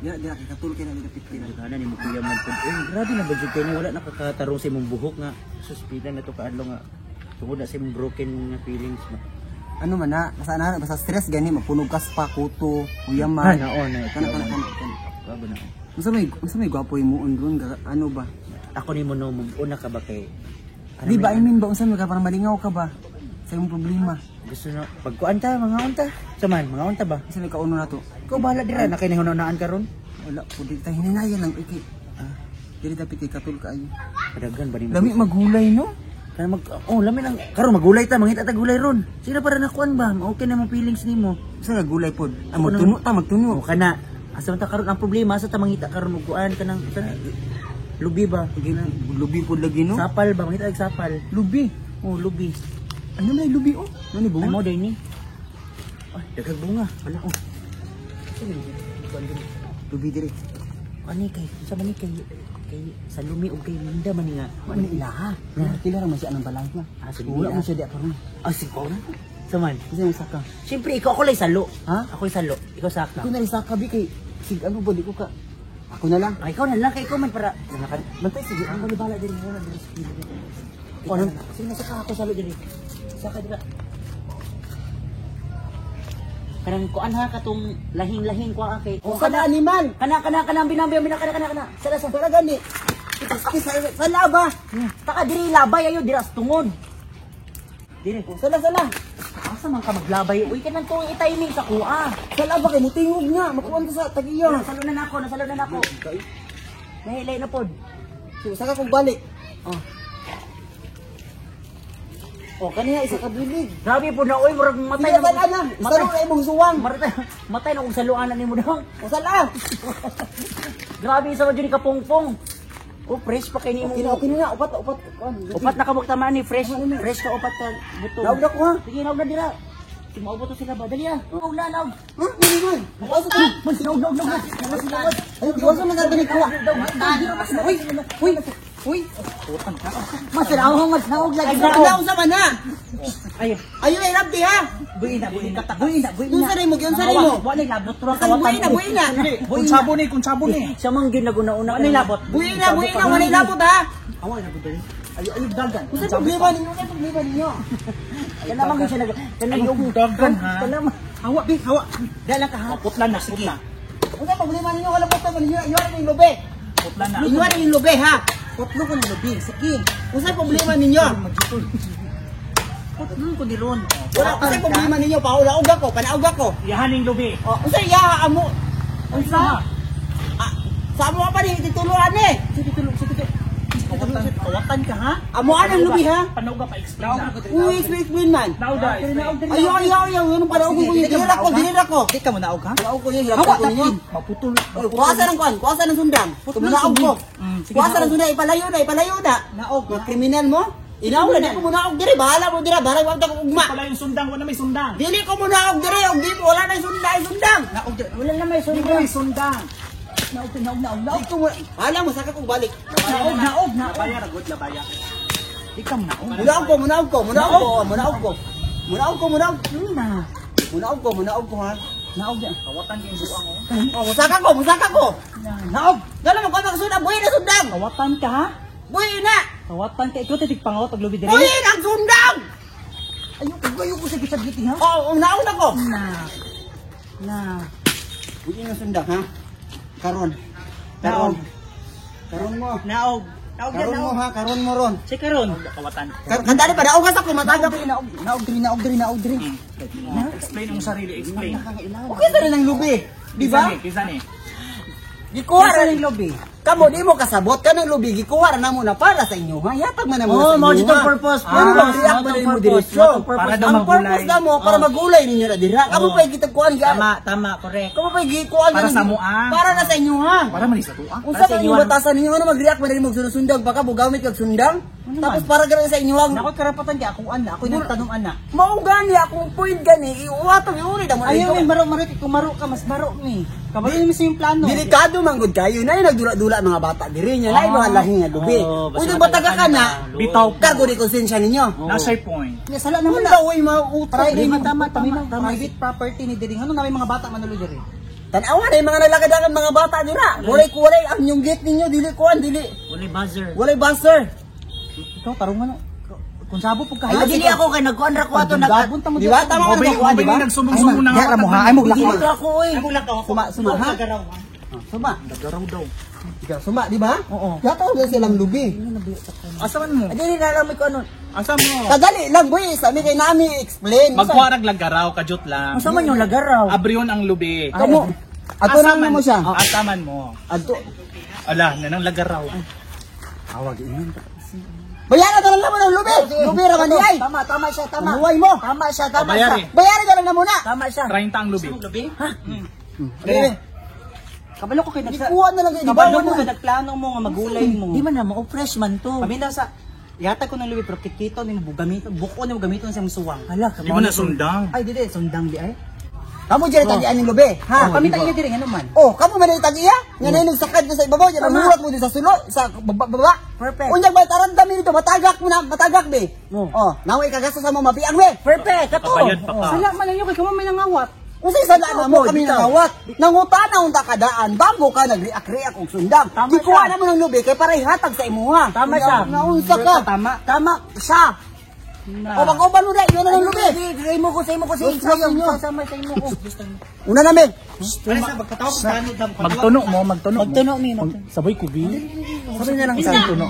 Dira dira kay katul kay na dira pit. Kana ni mo kuya man pud. Eh, grabe na ba jud kay wala nakakatarong sa imong buhok nga suspida na to kaadlaw nga tungod na sa imong broken nga feelings mo. Ano man na, basta na basta stress gani mapunog kas pa kuto, uyama. Ah, nao na. Kana kana kana. Kana. Grabe na. Unsa may gwapo imo ron ano ba? Ako ni mo no move on na ka ba kay ano? Di ba, I mean ba, unsa may ka parang malingaw ka ba sa imong problema? Gusto na pagkuan ta mga unta. Saman mga unta ba? Unsa may kauno na to? Ikaw bahala dira na kay nahunahunaan karon. Wala po di ta hinanayan lang okay. Ah, dili dapat kay katul kaayo. Padagan ba nimo? Lami maghulay, no? Kana mag oh lami lang karon magulay ta, mangita ta gulay ron. Sige na para nakuan ba? Okay na mo feelings nimo. Unsa ka gulay pod? Ah, magtuno ta, magtuno. O kana asa man ta karon ang problema, asa ta mangita karon og kuan kanang sana, lubi ba? Lubi pod lagi, no? Sapal ba, mangita og sapal. Lubi. Oh, lubi. Ano may lubi, oh? Ano ni Ay bunga? mo day ni. Ay, daghang bunga. Hala, oh. Sige, kuan diri. Lubi dire. Ani kay sa man ni kay kay sa lumi og kay Linda man ni nga. Ano ni ilaha? Kila ra man siya anang balay niya. Ah, sige, Wala ah. man siya di karon. Ah, sige na. Saman. Unsa yung saka? Siyempre ikaw, ako lay salo. Ha? Ako salo. Ikaw saka. Ikaw na rin saka bi kay sig ano ba di ko ka. Ako na lang. Ay, ikaw na lang kay ikaw man para Bantay sige. Ang bala bala diri, wala diri sa kilid. Oh, ano? Sige na, saka ako salo diri. Saka dira. Kanang kuan ha, katong lahing-lahing kuan kay. Oh, kana animal. Kana kana kana binambi kana kana kana kana. Sala sa. Sala gani. Sala ba? Taka diri labay ayo dira sa tungod. Diri. Oh, sala sala. Asa man ka maglabay? Uy, kanang tuong i-timing sa kuha. Sala ba kay mutingog nga, makuan ta sa tagiya. Nasalo na nako, nasalo na nako. Nahilay na pod. So, saka kong balik. Oh. Oh, kaniya isa ka bulig. Grabe po na oy, murag matay Matay na sala na. Matay Salo na imong suwang. Matay, matay na kung saluanan nimo dong. O sala. Grabe sa jud ni kapungpong. Oh, fresh pa kay nimo. Okay na, upat upat. Kuan. Upat na kabuk tamaan ni fresh. Fresh ka upat ka buto. Naog na ko ha. Sige, naog na dira. Sige, maubot to sila ba? Dali ah. Naog na, naog. Ha? Ano man? Asa to? Man, naog, naog, naog. Naog. Ay, iwasan na natin ko. Uy, uy, uy. Mas naog, mas naog lagi. Naog sa man ha. Ay, Ayo ay rabdi ha. buin na, buin na. Buin na, buin na. Unsa rin mo, unsa rin mo? Wa na labot ra Buin na, buin na. Kung sabo ni, kung sabo ni. Siya man gyud naguna-una. Ano labot? Buin na, walay labot ha. Awa na gud. Ayo ayo dagan. Unsa problema ninyo? Unsa problema ninyo? Kana man gyud siya nag kana Ayo dagan ha. Kana man. Hawa bi, hawa. Dala ka ha. Putlan na, sige. Unsa problema ninyo? Wala po ninyo. Inyo na yung lubi. Putlan na. Inyo na yung lubi ha. Putlo ko ng lubi. Sige. Unsa problema ninyo? Putlan ko diron. Wala unsa problema ninyo? Paulaog ako, panaog ako. Yahaning lubi. Oh, unsa iya amo? Unsa? Ah, sa amo pa ni tituluan eh. Sige tulog, sige tulog. Kawatan, kawatan ka ha. Amo anang lubi ha? Panaog ka pa explain na. Uy, explain, explain man. Naog ka, explain. Ayo, ayo, ayo, ano panaog ko yun? Dili ko, dili ko. Di ka mo naog ha? Panaog ko yun, hirap ko ninyo. Maputol. Oy, kuwasa ng kuan, kuwasa ng sundang. Tumunaog ko. Sige, Kuwasa ng naog. sundang, ipalayo na, ipalayo na. Naog. Mga kriminal mo. Inaw na, di ko munaog diri, bahala mo dira, bahala mo ta ugma. Pala yung sundang, wala may sundang. Dili ko munaog diri, og di wala na sundang, sundang. Naog. Wala na may Di sundang. mo may sundang. Naog, naog, naog, naog. Di ko mo, bahala mo saka kong balik. Naog, naog, naog. Labaya ragot, labaya. Di ka mo naog. Munaog ko, munaog ko, munaog ko, munaog ko. Munaog ko, munaog. Na. Munaog ko, munaog ko ha. Naog ya. Kawatan yung buang oh. Oh, musaka ko, musaka ko. Naog. Dala mo kuan sundang, buhi na sundang. Kawatan ka ha. Buhi na. Kawatan ka ikaw titig pangawat og lubi diri. Buhi na ang sundang. Ayoko, ayoko sa gisagiti ha. Oh, naog na ko. Na. Na. Buhi na sundang ha. Karon. Karon. Karon mo. Naog. Naog Karon mo ha, karon mo ron. Si karon. Kawatan. Kandali pa daog sa ko mataga. Naog, naog diri, naog diri, naog diri. Explain ang sarili, explain. Okay sa rin ang lubi. Di ba? Kisa ni? Gikuha Kisa ra ning lubi. Kamo di mo kasabot kanang lubi gikuha ra namo na para sa inyo ha. Yatag man namo Oh, sa mao inyo. jud ang ha. purpose. Ano ba Purpose, react mao man tong nimo purpose, diretso? mao tong purpose. Para daw Ang magulay. purpose na mo para magulay ninyo na dira. Kamo pa kita kuan ga. Tama, tama, correct. Kamo pa gikuan Para sa mo, ah. Para na sa inyo ha. Para man sa tuwa. Unsa Para sa man inyo, yung batasan ninyo ano mag-react man nimo sundag baka bugamit kag sundang? Tapos para gani sa inyo ang Nako karapatan kay ako ana, ako nagtanong ana. Mao gani akong point gani iuwatong iuli na mo. Ayaw mi maro maro kay kung maro ka mas maro mi. Kabalo mi sa yung plano. Delikado man gud kayo na nagdula-dula mga bata diri nya na mga lahi nga lubi. Oh, basta Kung bataga ka na, Bitaw. kargo di konsensya ninyo. Nasa point. Nya sala naman Wala na. oy mautak Private, din. tama, tama, tama. Private property ni diri. Ngano na may mga bata manulo diri? Tanawa na yung mga nalakadakan mga bata dira. Walay kulay ang yung gate ninyo dili kuan dili. Walay buzzer. Walay buzzer. Ikaw tarong ano. Kung sabo pug ka. Ay, dili ako kay nagkuan ra ko ato nag Di ba? Tama ka Mobile, nagkuan, di mobile ba? nagsumbong-sumbong na Ay, mo ha. Ay mo Dili ra ako oy. Suma, suma ha. Suma. Nagaraw daw. Ikaw suma, di ba? Oo. Yata na silang lubi. Asa man mo? Ay, dili na lang may kuan. Asa mo? Kadali lang boy, sa mi kay nami explain. Magkuarag lang garaw, kajut lang. Unsa man yung lagaraw? Abrion ang lubi. Kamo. Ato Asa na man mo siya. Asa man mo. Adto. Ala, nanang lagaraw. Awag inon. Bayaran na lang mo ng lubi. Lubi ra man di ay. Tama, tama siya, tama. Buhay mo. Tama siya, tama siya. Bayari. Bayaran ka lang na muna. Tama siya. 30 ang lubi. Lubi? Ha? Eh, Kabalo ko kay nagsa. Ikuha na lang kayo, di ba? Kabalo ko kay nagplano mo nga magulay mo. Di man na mo fresh man to. Paminaw sa yata ko ng lubi pero kikito ni mo gamiton, buko ni mo gamiton sa imong suwang. Hala, Di mo na sundang. Ay dili sundang di ay. Kamo dyan tagian ng lubi, ha? Ha, pamita iya diri ngano man. Oh, kamo man ay tagiya? Nga na nagsakad ko sa ibabaw, yan ang murat mo din sa sulo, sa baba. Baba. Perfect. Unyag ba tarandam dito, matagak mo na, matagak be. Oh. Oh, naway kagasta sa mo mabiang be. Perfect, kato. Pabayad pa ka. Sala man ninyo kay kamo may nangawat. Unsay sala na mo Oh, kami bitaw. nangawat. Nangutana unta kadaan bago ka nagreact-react og sundang. Tama Gikuha siya. na mo ng lubi kay para ihatag sa imuha. Tama siya. Naunsa ka. Tama. Tama siya. O mag-uban mo na, yun na ng lubi. Sa imo ko, sa imo ko, sa Gusto imo ninyo. sa sama sa imo ko. Una namin. Magtuno mo, magtuno mo. Magtuno mi, Sabay ko, bi. Sabi na lang sa Magtuno.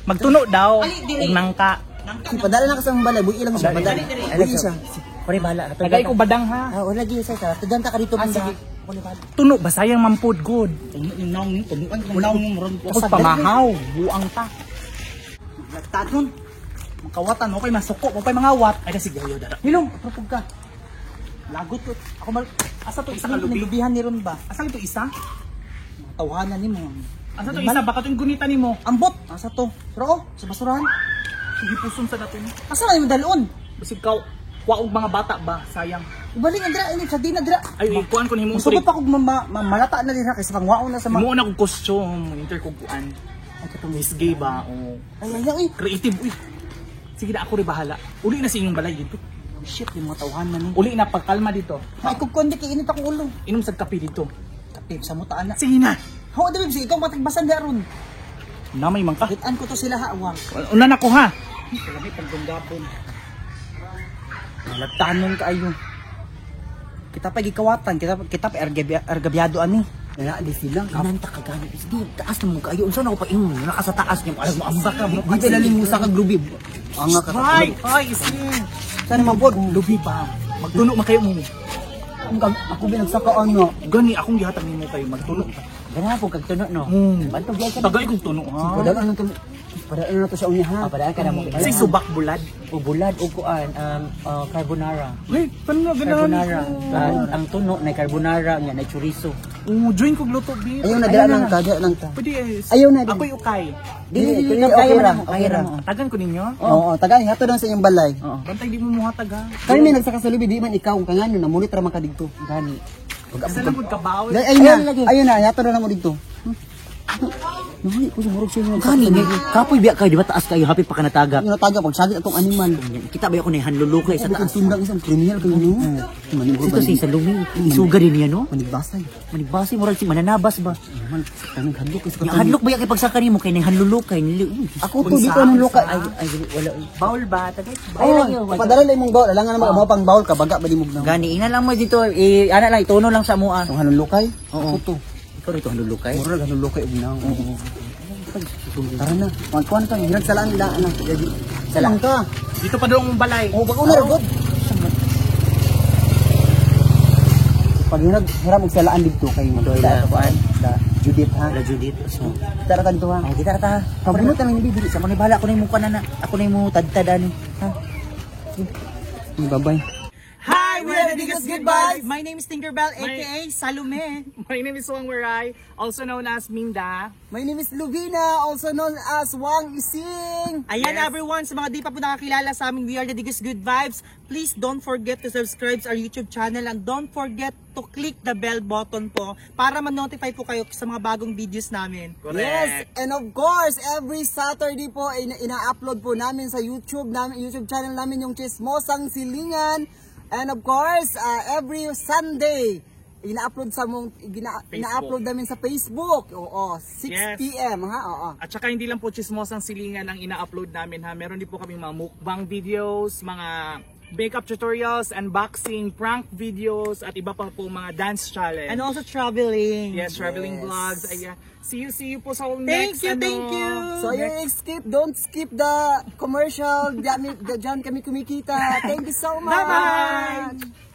Magtuno daw. Ug nangka. Padala na ka sa mong balay, buhi lang siya. Padala. Buhi siya. Pare bahala. Tagay ko badang ha. Ah, wala gyud sa ta. Tudan ta ka dito. Ah, sige. Tuno ba sayang mampod good. Tuno yung naong ni, tunuan yung naong mo ron. Tapos pamahaw, buang ta. Tanon. Makawatan mo kay masuko mo pay mga wat. Ay kasi gayo dara. Hilong, propog ka. Lagot ko. Ako mal Asa to isa ka lubi? Lubihan ni ron ba? Asa to isa? Tawanan nimo. Asa to isa? Baka to yung gunita nimo. Ambot. Asa to? Pero oh, sa basurahan. Sige puson sa natin. Asa na yung dalon? Basig ka wa og mga bata ba? Sayang. Ibalik ang dira, ini sa di na dira. Ay, kuan ko nimo. Musugod pa kog malata na dira kaysa pangwaon na sa mga Mo na kog costume, inter kog kuan. Ay katong Miss Gay ba o Ay ay ay. creative uy. Sige na ako rin bahala. Uli na sa inyong balay dito. Shit, yung mga tawhan na ni. Uli na pagkalma dito. Ay kog kundi kay init akong ulo. Inom sa kape dito. Kape sa mutaan na. Sige na. Hawa di sige ikaw matagbasan di aron. Namay man ka. Kitaan ko to sila ha, wa. Una na ko ha. Kalabi pagdunggapon. Nalatanon kaayo. Kita pa gikawatan, kita kita pa ergabyado ani. Wala, di sila. Kananta ka gani. Di taas na mo kayo. Unsa na ko pa ingon? Naka sa taas niyo. Alam mo amba ka. Di pa lalim mo sa kaglubi. Anga ka. Hi, hi, isin. Sana mabod. Lubi ba? Magtuno man kayo mo. Ang ako binagsakaon no. Gani akong gihatag nimo kayo magtuno ka. Ganahan po kag tuno no. Bantog gyud ka. Tagay kog tuno ha. Padala na to. Padala na to siya unya ha. Ah, padaan ka na mo. Say subak bulad. O bulad o kuan carbonara. Uy, paano ganahan Carbonara. ko? Ah, ang tuno na carbonara nya na chorizo. Oh, join kog luto bi. Ayaw na dira lang ta, dira lang ta. Pwede eh. Ayaw na din. Ako'y ukay. Dili Dili, dili dili, kaya okay man ra, mo, okay kaya ra. ra mo. Tagan ko ninyo. Oo, tagaan hato lang sa inyong balay. Oo. Bantay di mo muhatag ha. Kami may nagsaka sa lubi di man ikaw kay ngano namulit ra man ka didto. Gani. Isa lang gud kabaw. Dai ayun na. Ayun lagi. Ayun na, hato na lang mo didto. Nahi, ko murag siya yung Gani kapoy biya kayo di ba taas kayo happy pa ka nataga. Yung nataga pag sagit atong animal. Kita ba ako ni hanlulukay sa Sa taas. tundang isang kriminal kayo no. Maniguro Sito si Salumi, isuga din niya no. Manigbasay. Manigbasi moral si mananabas ba. Man, tanang hadlok is Nya hadlok ba ya kay pagsaka nimo kay ni hanlulukay nili. Ako to dito anong luka. Ay ay wala. Baul ba? Tagay. Ay, padala lang imong bawl. Alangan naman mo pang bawl ka baga ba di mo gnaw. Gani ina lang mo dito eh, ana lang ituno lang sa mua. Ang hanong lukay? Oo. Ako to. Ikaw rito hanlulukay. Murag hanong lukay og naw. Tara na. Magkuan ka, hirag salaan nila ana. Salaan ka. Dito pa daw ang balay. Oh, bago na gud. Pag hirag hiram og salaan dito kay Wala, kuan. Da Judith ha. Wala Judith. So, Tara ta dito ha. oh, kita ta. Pabunot na lang yung dili. Sa mo ni bahala ko na imong kuan na. Ako na imo tadtad ani. Ha? Bye-bye. Hi, we are the Biggest Good Vibes. My name is Tinkerbell aka Salome. My name is Wang Werai, also known as Minda. My name is Luvina, also known as Wang Ising. Ayan everyone, sa mga di pa po nakakilala sa amin, we are the Biggest Good Vibes. Please don't forget to subscribe our YouTube channel and don't forget to click the bell button po para ma-notify po kayo sa mga bagong videos namin. Yes, and of course, every Saturday po ina-upload po namin sa YouTube namin, YouTube channel namin yung Chismosang Silingan. And of course, every Sunday, Ina-upload sa mong Facebook. Ina-upload namin sa Facebook. Oo, 6 PM ha. Oo. At saka hindi lang po Chismosang Silingan ang ina-upload namin ha. Meron din po kaming mga mukbang videos, mga makeup tutorials, unboxing, prank videos, at iba pa po mga dance challenge. And also traveling. Yes, traveling vlogs. Ayan. See you po sa Thank next you, ano. thank you. So you skip, don't skip the commercial. Diyan kami kumikita. Thank you so much. Bye-bye.